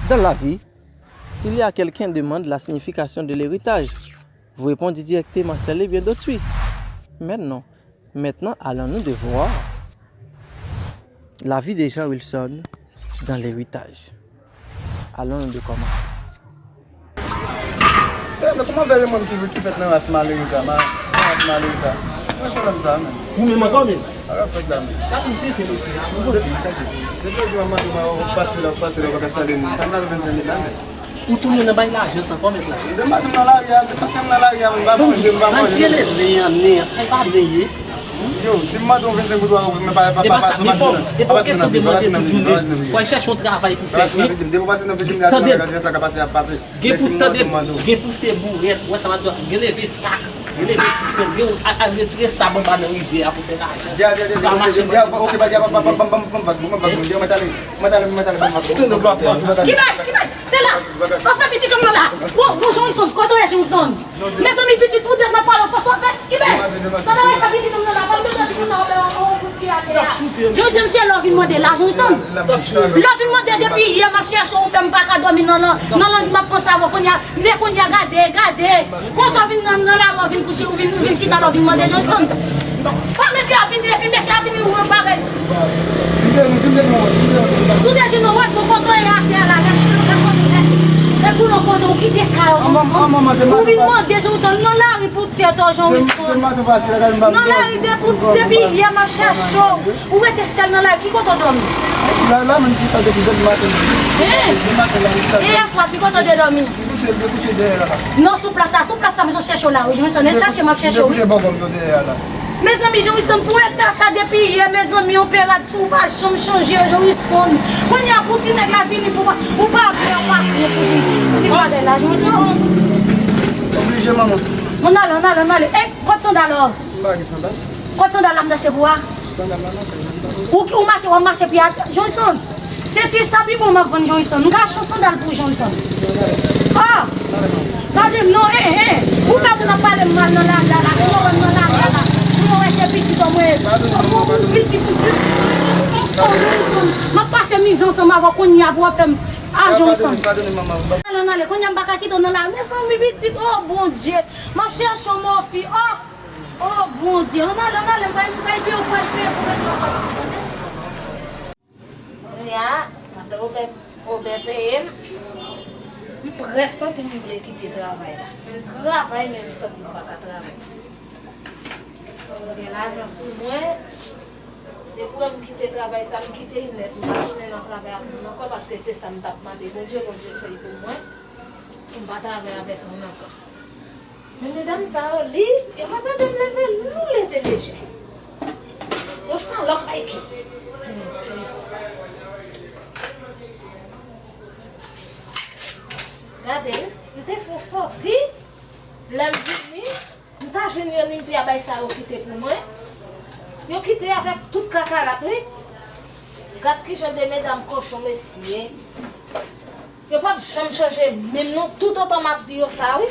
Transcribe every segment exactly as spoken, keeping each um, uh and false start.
Dans la vie, si l'héritage demande la signification de l'héritage, vous répondez directement c'est le bien d'autrui. Maintenant, maintenant, allons-nous de voir la vie de Jean Wilson dans l'héritage. Allons-nous de commencer. Se, men kòman vè yon moun ki, ki fèt nan ras malere sa, ma, nan ras malere sa? Mwen pwoblèm sa, men. Ou menm ankò, men? Ala fèt la, men. Gade m trete mesye a, ou konn se sa ki. Depi yon jou a mande, ma, ou pase la, ou pase la, ou pa ka salye m. Sa m nan vennsenk mil la, men. Ou tounen nan bay lajan sa, kòman la? Depi maten nan lari a, depi maten nan lari a, m pa manje, m pa manje. Malgre le nen an, nen an, sa e pa nen ye. Yo, si m mande yon vennsenk goud, ou pa, pa, pa, e pa sa, men fò, e pa kesyon de mande tout jounen. Fò al chèche yon travay pou fè, wi. Depi w pase nan vennsenk mil la, sa ka pase, ap pase. Gen pou tande, gen pou se bourèt, ou wè sa m ap di w, gen leve sak, gen leve ti sèl, gen al, al retire sab anba nan rivyè a pou fè lajan. Dja, dja, dja, dja, ok, pa, dja, pa, pa, pa, pa, pa, pa, pa, pa, pa, pa, dja, mwen t ale, mwen t ale, mwen t ale, mwen t ale, mwen t ale, mwen t ale. Kibay, kibay, te la, sa fè pitit ou m nan la. Bon, bon, Jean Wilson, kote w ye, Jean Wilson? Mezanmi, pitit, poutèt nan pale w, pase w fè, Kibay, sa nan fè pitit ou m nan la, pa m bezwen di konsa, w fè yon kout pye atè a. Jean Wilson, se lè w vin mande la, Jean Wilson. Lè w vin mande depi yè, m ap chèche w, ou fè m pa ka dòmi nan, nan, nan lannuit, m ap panse avè w, kounye a, men kounye a, gade, gade. Konsa w vin nan, nan lari, w vin kouche, ou vin, ou vin chita la, w vin mande Johnson. Pa mesye a vini, epi mesye a vini, ou bagay. Si w te jwenn yon wòch, bon, kote w ye atè a la, gade, gade, gade, gade, gade, ou kite kay ou, Johnson. Ou vin mande Johnson nan lari pou tèt ou, Johnson. Nan lari depi, depi yè, m ap chèche w. Ou rete sèl nan lari, ki kote w dòmi? La, la, menm ki tande ki jèn maten. Hein? Jèn maten la, li tande. E yè swa, ki kote w te dòmi? Li kouche, li kouche dèyè la. Non, sou plas la, sou plas la, m chèche w la, wi, Johnson, e chache, m ap chèche w, wi. Li kouche bò kò m, dèyè la. Mezanmi, Johnson, pou eta sa depi yè, mezanmi, operasyon, ou pa janm chanje, Johnson. Kounye a, pou ti nèg la vini, pou pa, ou pa vle, ou pa vle, pou vin, pou vin bagay la, Johnson. Oblije, manman. Ann ale, ann ale, ann ale. Ey, kot sandal ou? M pa gen sandal. Kot sandal la m tache pou a? Sandal la nan kay la, m pa gen. Ou, ou mache, w ap mache pye atè. Johnson, se ti sa pi bon m ap vann Johnson. M ka achte yon sandal pou Johnson. Ah! Gade m non, eh, eh. Ou ka vin ap pale m mal nan lari a la, si w wè m nan lari a la. Pou yo wè se pitit ou mwen. Ou pitit, ou pitit. Oh, Johnson, m ap pase mizè ansanm avè w kounye a pou w ap fè m. Ah, Johnson. Ann ale, ann ale, kounye a m pa ka kite w nan lari. Mezanmi, pitit, oh, Bondye. M ap chèche w, mòfi, oh. Oh, Bondye, ann ale, ann ale, m pral, m pral peye, m pral peye pou mete w pati, tande? Kounye a, madan Obè, Obè peye m, m prèske santi m vle kite travay la. M travay, men m santi m pa ka travay. M gen lajan sou mwen, depi w wè m kite travay sa, m kite l nèt, m pa tounen nan travay ak moun ankò, paske se sa m t ap mande Bondye, Bondye fè l pou mwen, pou m pa travay avèk moun ankò. Men medam sa yo, li, yo pa tande m leve lou, leve lejè. Yo salòp like. Gade, m te fè w sòti, lè m vini, m ta jwenn yo ni m te a bay sa yo kite pou mwen. Yo kite avèk tout kakarat, wi. Gad kijan de medam kochon, mesye. Yo p ap janm chanje menm non, toutotan m ap di yo sa, wi.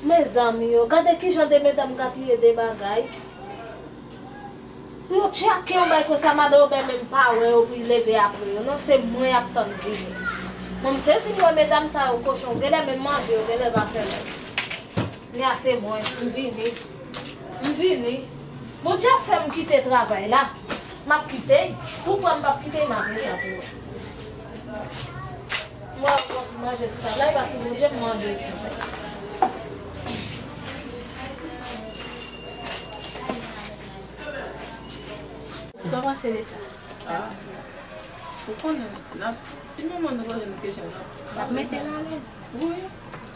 Mezanmi yo, gade kijan de medam gaspiye de bagay. Pou yo tchake yon bagay konsa, madan Obè menm pa wè yo pou l leve apre yo. Non, se mwen y ap tann vini. Mwen, m sezi m wè medam sa yo kochon, genlè menm manje yo, genlè pa fè lòt. Li a se mwen, m vini. M vini. Bondye ap fè m kite travay la. M ap kite. Si w kwè m p ap kite, m ap rete pou ou. M wè w pran ti manje sou tab la, e pa pou Bondye m mande. Sa w panse de sa? Ah. Ou konnen, n ap, si manman nou poze nou kesyon, n ap, n ap mete l alèz. Wi.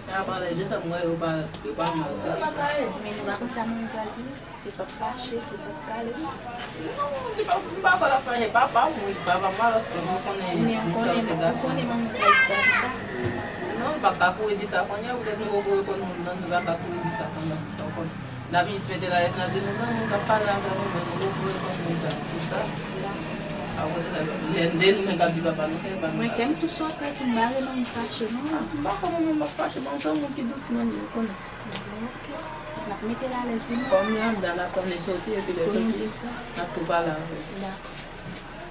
N ap alèz, de sa m wè, yo pa, yo pa mal. Men nou pa konn sa manman pral di nou. Se p ap fache, se p ap kale. Non, li pa, m pa kwè l ap fache. Papa m, wi, papa m pa lòt moun. Ou konnen moun sa yo se gason. Ou konnen manman pral di papi sa. Non, m p ap ka kouri di sa kounye a, poutèt nou poko reponn moun nan, nou pa ka kouri di sa kounye a, paske w konnen. N ap jis mete l alèz, n ap di nou, non, moun k ap pale avè nou, men nou poko reponn moun sa. Pou sa, akoz de sa, lè de nou menm k ap di papa nou, se pa nou. Mwen, kè m tou sote, tou bare, non, m fache, non. Ah, m pa kwè manman m ap fache, manman se yon moun ki dous, manman, ou konnen. Bon, ok. N ap mete l alèz pou nou. Kòm li anndan, n ap tann li soti, epi lè l soti, n ap tou pale avè l. Dakò.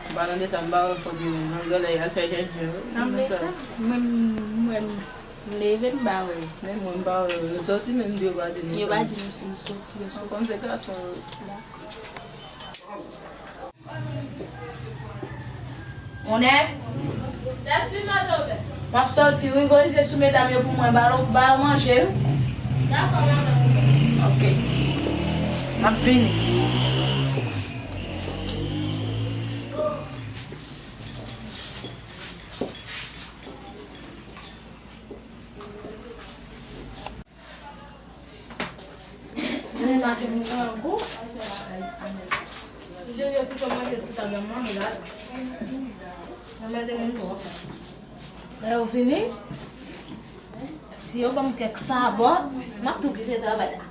M pa tande sa, m pa wè fòt li menm non, genlè y al fè chèche. Sanble sa. Mwen, mwen, m leve, m pa wè. Men mwen, m pa wè. Nou sòti, men m di yo pa di nou sa. Yo pa di nou si nou sòti, yo sòti. Kòm se gason yo. Dakò. Onèt? M ap sòti wi, voye je sou medam yo pou mwen, ba yo, ba yo manje wi. Dakò, madanm. Ok. M ap vini. Lè yo vini, si yo ban m kèk sabòt, m ap tou kite travay la.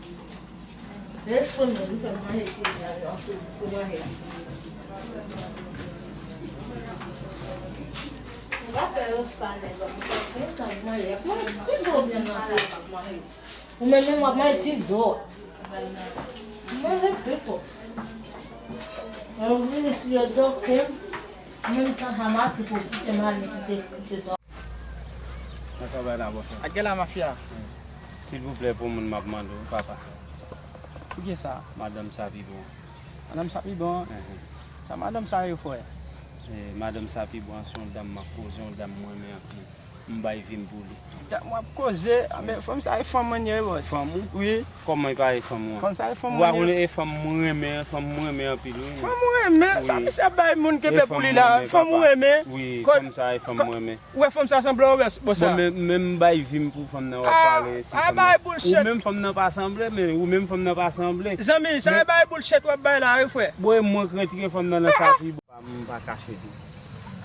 Lè fò mwen, m fè manje ti nèg la, m fè manje. M pa fè yo sa nèg la, m fè tan manje. Mwen, pi gwo vyann nan se yo k ap manje. Ou menm menm w ap manje ti zo. Manje pi fò. Mwen vini si yo doke m, menm tan sa m ap tou pwofite m ale kite, kite zo. Nan travay la, bòs la. Ak gen la mafya. Silvouplè, pou moun m ap mande w, papa. Poukisa? Madanm sa pi bon. Madanm sa pi bon? Enhen. Sa madanm sa ye, frè? E, madanm sa pi bon, se yon dam m ap koze, yon dam mwen renmen anpil. M bay vi m pou li. Dam w ap koze, a, men fanm sa e fanm mwen ye, bòs. Fanm ou? Wi. Kòman e pa e fanm ou an? Fanm sa e fanm mwen ye. Ou pa konnen e fanm mwen renmen, fanm mwen renmen anpil, wi. Fanm ou renmen? Sa misye ap bay moun kenbe pou li la? Fanm ou renmen? Wi, fanm sa e fanm mwen renmen. Ou wè fanm sa sanble yon bòs, bòs sa? Bon, men, men m bay vi m pou fanm nan w ap pale, se fanm nan. Ou menm fanm nan pa sanble, men ou menm fanm nan pa sanble. Zanmi, sa e bay bullshit w ap bay la, wi, frè. Bon, e mwen k retire fanm nan nan sa pi bon. M pa kache tou.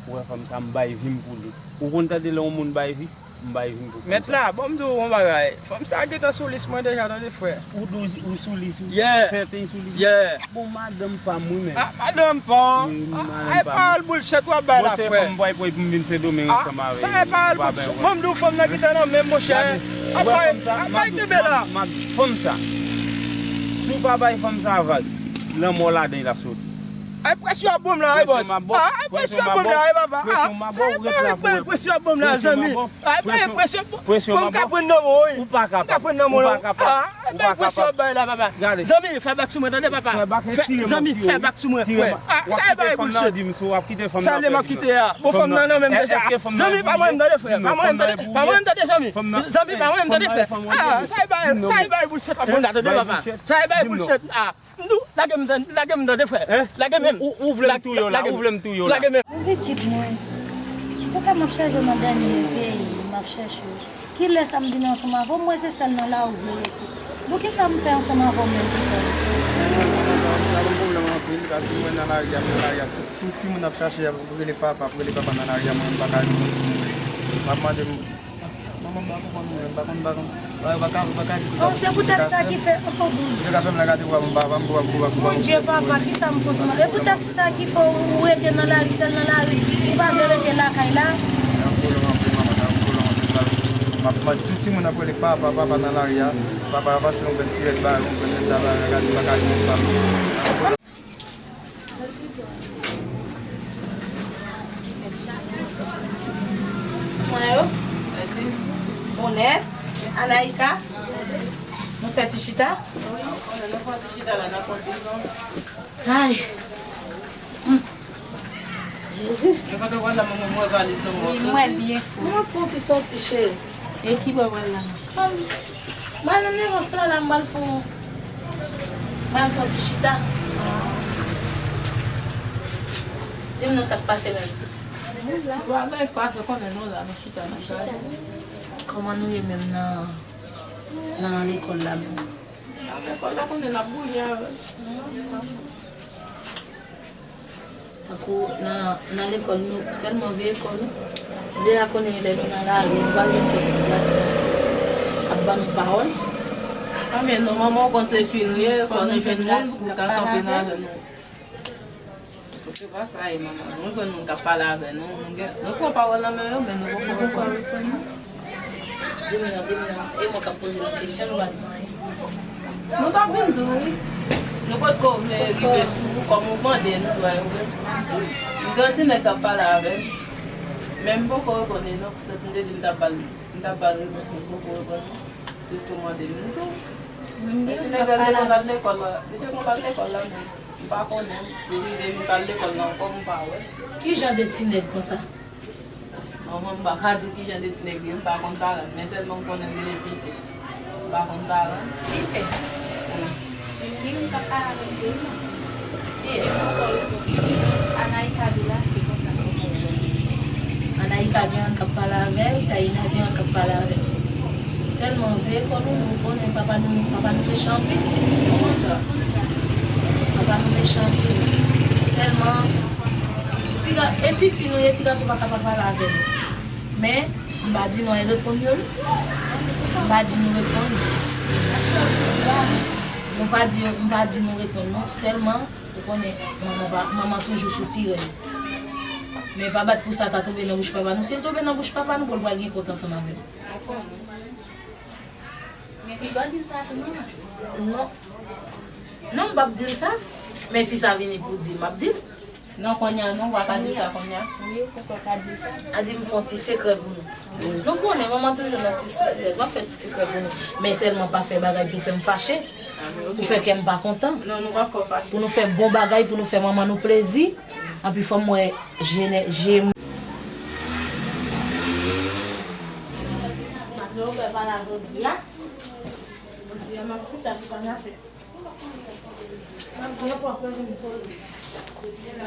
Ou wè fanm sa, m bay vi m pou li. Ou konn tande lè yon moun bay vi? M bay vi m pou fanm sa. Mèt la, bon, m di w yon bagay. Fanm sa gentan sou lis mwen deja, tande, frè. Ou di w, ou sou lis ou? Yeah. Sèten sou lis ou? Yeah. Bon, madanm pa m, wi, men. Ah, madanm pa w? Wi, madanm pa m. Ah, e pawòl bullshit w ap bay la, frè. Bon, se fanm pway pway pou m vin Sendomeng ansanm avè l. Sa e pawòl bullshit. Bon, m di w, fanm nan gentan nan men m, monchè. Gade, ou wè fanm sa, m ap di w, m ap, m ap, fanm sa. Si w pa bay fanm sa vag, lanmò ladan l ap soti. Ay, presyon ap bon m la, wi, bòs. Ah, ay, presyon ap bon m la, wi, papa. Ah, sa e pa, presyon ap bon m la, zanmi. Ay, pa presyon, fanm ka pran nan men w, wi. Ou pa kapab. Ou pa kapab. Ah, ay, presyon ap bay la, papa. Zanmi, fè bak sou mwen, tande, papa. Zanmi, fè bak sou mwen, frè. Ah, sa e pa bullshit. Sa lè m ap kite a. Bon, fanm nan nan men m deja. Zanmi, pa mwen m tande, frè. Pa mwen m tande. Pa mwen m tande, zanmi. Zanmi, pa mwen m tande, frè. Ah, sa e pa, sa e pa bullshit ap bon la, tande, papa. Sa e pa bullshit. Ah. Nou, lage m tande, lage m tande, frè. Lage men m. Ou, ou vle m touye w la, ou vle m touye w la. Lage men m. Men pitit mwen, poukisa m ap chèche w nan dènye peyi, m ap chèche w? Kilè sa m vin ansanm avè w, m wè se sèl nan lari w vle rete. Poukisa m fè ansanm avè w menm pitit? Sa ban m pwoblèm anpil, paske mwen nan lari a, m nan lari a, tout, tout timoun ap chache, ap rele papa, ap rele papa nan lari a, mwen m pa ka jwenn moun pou m rele. M ap mande m Manman, m pa konprann ou menm, m pa konn, m pa konn. Bagay yo pa ka, yo pa ka di konsa. Oh, se poutèt sa ki fè, oh, Bondye. Yo ka fè m lagate pou pa, pou pa, pou pa, pou pa, pou pa. Bondye, papa, kisa m fè w sa? E poutèt sa ki fè w rete nan lari, sèl nan lari, ou pa vle rete lakay la? Sa yon pwoblèm anpil, manman, sa yon pwoblèm anpil, papa. M ap mande tout timoun ap rele papa, papa nan lari a. Papa ap achte yon grenn sirèt ba yo, yon grenn menta ba yo, gade, m pa ka jwenn papa. Ti mwen yo. Bonè. Anaïka. Nou fè ti chita? Wi, nou fè ti chita la, n ap pran ti son. Ay. Hmm. Jezi. Mwen kote w pral la, manman, m wè valiz nan men w. Wi, m wè byen fò. Mwen ap fè yon ti sòti, cheri. E ki bò w pral la? Mwen al nan negosye la, m pral fè yon, m pral fè yon ti chita. Di m non sa k pase menm. Bagay k pase, konnen nou la, nou chita nan kay. Kòman nou ye menm nan, nan lekòl la menm? Nan lekòl la, konnen n ap goumen avè l. Tankou nan, nan lekòl, nou sèlman veye kò nou. Deja konnen lè nou nan lari, nou pa jwenn kèk ti gason ap ban nou pawòl. Anben non, manman, ou konn se fi nou ye, fò nou jwenn moun pou ka kanpe nan avè nou. Se pa sa ye, manman. Nou jwenn moun k ap pale avè nou, nou gen, nou pran pawòl nan men yo, men nou poko, poko reprann li. Di m non, di m non. E mwen k ap poze nou kesyon, nou pa di m anyen. Nou t ap vin di w wi. Nou potko vle rive sou ou kòm ou mande nou dwa yo. Gen yon ti nèg k ap pale avè m, men m poko reponn li non. Paske m te di m t ap ba l, m t ap ba l repons, men m poko reponn li. Piske w mande m, m di w. Men ti nèg la, l te konn al lekòl la, li te konn al lekòl la, men m pa konnen. Li rive vin pa al lekòl la ankò, m pa wè. Ki jan de ti nèg konsa? Manman, m pa ka di w ki jan de ti nèg li ye, m pa konn paran l, men sèlman m konnen l rele Pite. M pa konn paran l. Pite? Wi. Men ki moun k ap pale avè l de non? Kiyès? Anayika di la, se konsa. Anayika gen yon k ap pale avè l, Taina gen yon k ap pale avè l. Sèlman veye kò nou, nou konnen papa nou, papa nou mechan anpil. Papa nou mechan anpil. Sèlman, ti ga-, e tifi nou ye, ti gason pa ka pa pale avè nou. Men, m pa di non, e reponn yo, wi. M pa di nou reponn. Nou pa di, m pa di nou reponn, non. Sèlman, ou konnen, manman pa, manman toujou sou tirèz. Men pa bat pou sa ta tonbe nan bouch papa nou. Si l tonbe nan bouch papa nou, bon, l pral gen kont ansanm avè m. Men piga w di l sa tou, manman. Non. Non, m p ap di l sa. Men si sa vini pou di, m ap di l. Non, kounye a, non, w pa ka di l sa kounye a. Wi, ou poko ka di l sa. A di m fè yon ti sekrè pou nou. Nou konnen, manman toujou nan ti sitirèz. M ap fè ti sekrè pou nou. Men sèlman pa fè bagay pou fè m fache. Pou fè kè m pa kontan. Non, nou p ap fè w fache. Pou nou fè bon bagay, pou nou fè manman nou plezi. Anpi fò m wè je, je m. Matlo, ou fè pale jodi a. Jodi a, m ap chita sou kanapè. M ap byen pwòp, mezanmi.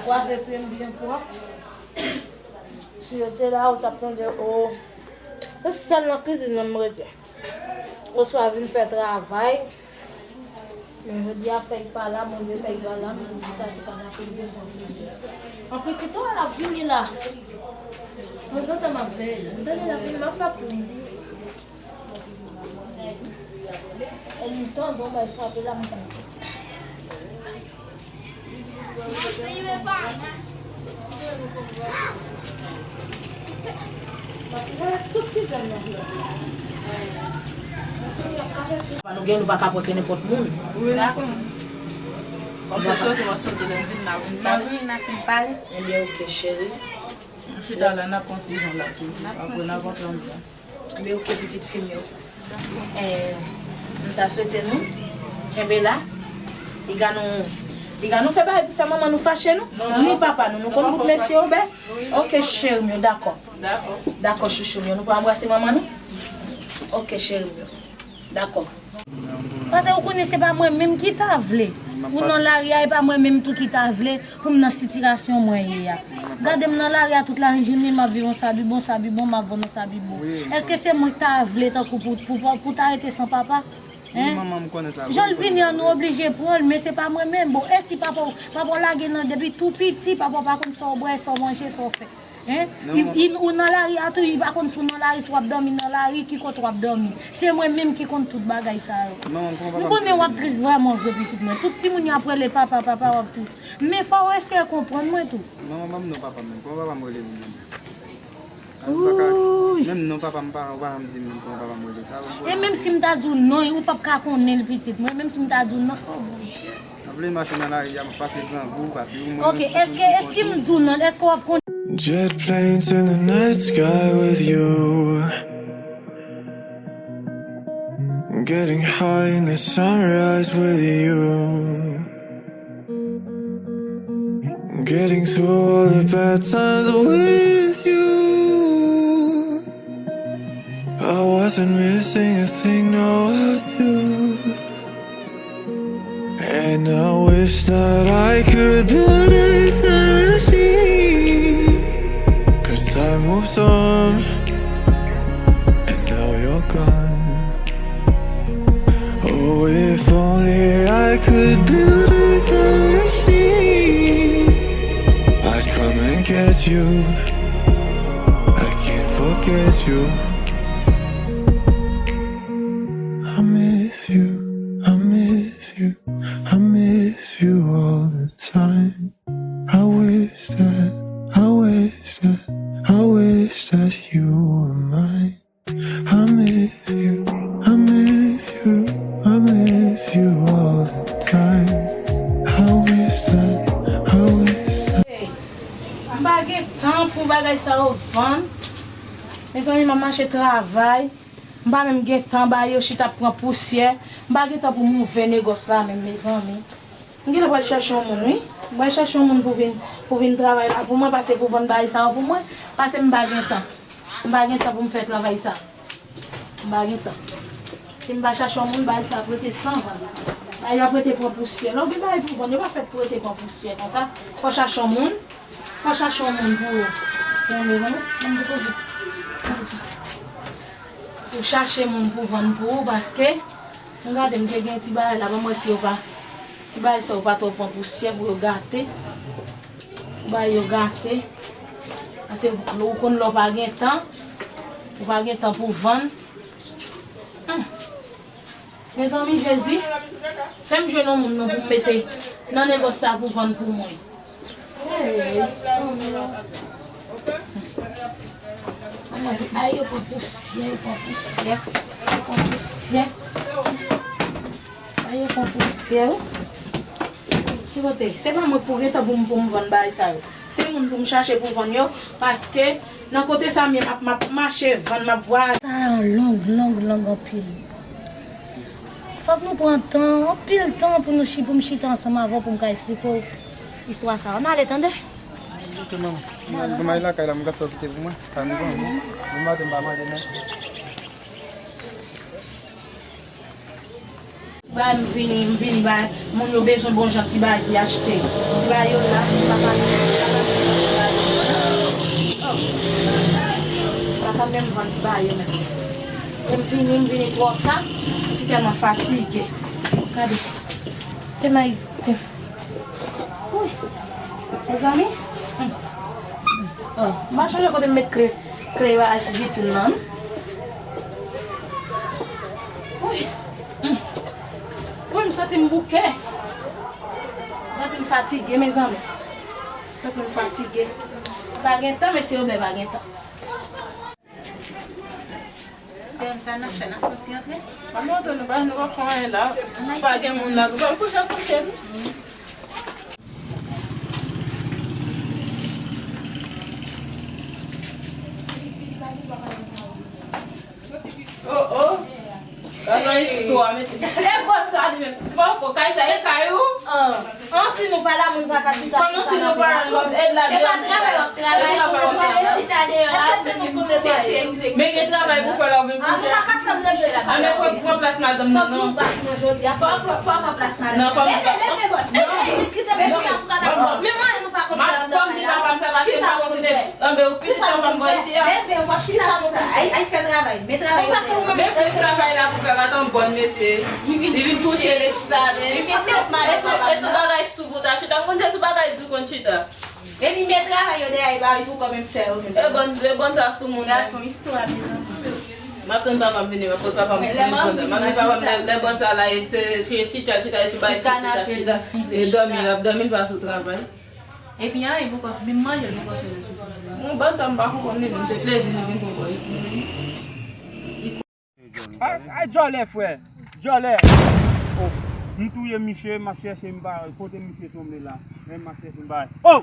Kwaze pye m byen pwòp. Si yo te la, ou t ap tande, o. Se sèl nan kizin nan m rete. Oswa vin fè travay. Men jodi a fèy pa la, Bondye fèy pa la, m vin chita sou kanapè m byen pwòp. An pitit ou al ap vini la. Tanzantan m ap veye. M tande l ap vini, m ap fè pou li. An mouton, bon, bay frape la, mouton. Pa nou gen, nou pa ka pote nenpòt moun. Dakò. Kòm se soti, w ap soti lè m vin la, vin pale. Nan vin la, vin pale. Ebyen, oke, cheri. M chita la, n ap kontinye la tou. Apre, n ap antre anndan. Ebyen, oke, pitit fi m yo. Eh, m ta swete nou kenbe la. Piga nou, piga nou fè bagay pou fè manman nou fache, non? Ni papa nou. Nou konn bout mesye Obè? Oke, cheri m yo, dakò. Dakò, chouchou m yo. Nou pral anbrase manman nou? Oke, cheri m yo. Dakò. Paske ou konnen se pa mwen menm ki ta vle. Ou nan lari a, e pa mwen menm tou ki ta vle pou m nan sitiyasyon mwen ye a. Gade m nan lari a tout lajounen, m ap viv yon sabibon, sabibon, m ap vann yon sabibon. Èske se mwen ki ta vle tankou pou, pou, pou ta rete san papa? Wi, manman, m konnen sa. Jan l vini an, nou oblije pran l, men se pa mwen menm. Bon, e si papa w, papa w lage nan, depi tou piti, papa w pa konn sa w bwè, sa w manje, sa w fè. Hein? Ou nan lari a tou, li pa konn si w nan lari, si w ap dòmi nan lari, ki kote w ap dòmi. Se mwen menm ki konn tout bagay sa yo. M konnen w ap tris vrèman vre, pitit mwen. Tout timoun yo ap rele papa, papa, w ap tris. Men fò w eseye konprann mwen tou. Manman, ban m non papa m menm. Kòman papa m rele menm? Menm non papa m pa, ou pa janm di m kòman papa m rele. Sa ou... E menm si m ta di w non, ou p ap ka konnen l, pitit mwen. Menm si m ta di w non, oh Bondye. Anpil mache nan lari a, m ap pase grangou, pase yon moun. Ok, èske, e si m di w non, èske w ap konn... Jet planes in the night sky with you. Getting high in the sunrise with you. Getting through all the bad times with you. I wasn't missing a thing, now I do. And I wish that I could build a time machine. 'Cause time moves on, and now you're gone. Oh, if only I could build a time machine. I'd come and get you. I can't forget you. I miss you, I miss you, I miss you all the time. I wish that, I wish that, I wish that you were mine. I miss you, I miss you, I miss you all the time. I wish that, I wish that. Hey, Sa yo vann. Mezanmi, m ap mache travay. M pa menm gen tan ba yo chita ap pran pousyè. M pa gen tan pou m ouvè negòs la menm, mezanmi. M gentan pral chèche yon moun, wi. M pral chèche yon moun pou vin, pou vin travay la pou mwen, pase pou vann bagay sa yo pou mwen, pase m pa gen tan. M pa gen tan pou m fè travay sa. M pa gen tan. Si m pa chache yon moun, bagay sa ap rete san vann. Bagay yo ap rete pran pousyè. Lè w gen bagay pou vann, yo pa fèt pou rete pran pousyè konsa. Fò chache yon moun. Fò chache yon moun pou, pou yon moun. Moun pou koze. Koze. Pou chache moun pou vann pou ou, paske, m gade, m te gen ti bagay la, ban m wè si yo pa, si bagay sa yo pa twò pran pousyè pou yo gate. Pou bagay yo gate. Paske ou konn lè w pa gen tan, ou pa gen tan pou vann. Hmm. Mezanmi, Jezi, fè m jwenn yon moun non pou m mete nan negòs sa pou vann pou mwen. Hey, zanmi. Anmwey, bagay yo pran pousyè, yo pran pousyè, yo pran pousyè. Bagay yo pran pousyè, wi. Ki kote? Se pa mwen pou gentan pou m, pou m vann bagay sa yo. Se moun pou m chache pou vann yo, paske nan kote sa m ye, m ap, m ap mache vann, m ap vwayaje. Sa long, long, long anpil. Fòk nou pran tan, anpil tan pou nou chi-, pou m chita ansanm avè w pou m ka esplike w istwa sa. Ann ale, tande? Ok, manman. Mwen, mwen lakay la, m gad sa w kite pou mwen. Sa m bon, wi. Demen maten, m pa manje, non. Ti bagay m vini, m vini bay moun yo bezwen bon jan ti bagay pou y achte. Ti bagay yo la, m pa ka, m pa ka menm vann ti bagay yo menm. E m vini, m vini twò ta, m si tèlman fatige. Gade. Tèlman, tèlman Wi. Mezanmi. Hmm. Oh, m pa chonje kote m met kle, kle bagay si vitin nan. Wi. Hmm. Wi, m santi m bouke. M santi m fatige, mezanmi. M santi m fatige. Pa gen tan, mesye yo, men pa gen tan. Sè m, sa n ap fè, n ap fè yon ti rantre? An nou antre, nou pa, nou pa fè anyen la. Pa gen moun la, nou pa kouche kouche nou. Oh, oh. Gade yon istwa, mesye. E bòt sa li menm. Se pa ankò kay sa, e kay ou? An, si nou pa la, moun pa ka chita. Kòman si nou pa la, e la. Se pa travay w ap travay pou nou travay chita deyò la. Èske se nou k konn netwaye? Men gen travay pou fè la, ou vin kouche. An, nou pa ka fè m ranje sa. A, men pran, pran plas madanm nan, non. Fòk nou pran plas madanm. Non, fòk nou pran plas madanm. Leve, leve, leve, kite m chita sou madanm. Men mwen, nou pa konn fè travay la. Kisa pou nou fè? Anben, ou pitit an pa m voye isi a. Leve, w ap chita sou sa. Ay, ay fè travay. Men travay yo fè. Men plis travay la pou fè, gade yon bòn mesye. Li vin kouche, li sale. E sou, e sou bagay sou bout a chita. M konn se sou bagay di w konn chita. Epi men travay yo dèyè, e ba li pou kò menm fè yo menm. E bòn, e bòn sa sou moun. Gade yon istwa, mezanmi. M ap tann papa m vini, m ap pote papa m vin kontan. M ap di papa m lè, lè bòn sa la, e se, se chita, chita, e sou bagay sou bout a chita. E dòmi, l ap dòmi, l pa sou travay. Epi anyen poko, menm manje l poko fè nan kizin. Bon, bòn sa m pa konprann li menm, se plezi li vin pran kò isit. Ay, ay, djòlè, frè. Djòlè. Oh, m touye misye, m ap chèche, m pa, kote misye tonbe la. Men m ap chèche, m pa. Oh!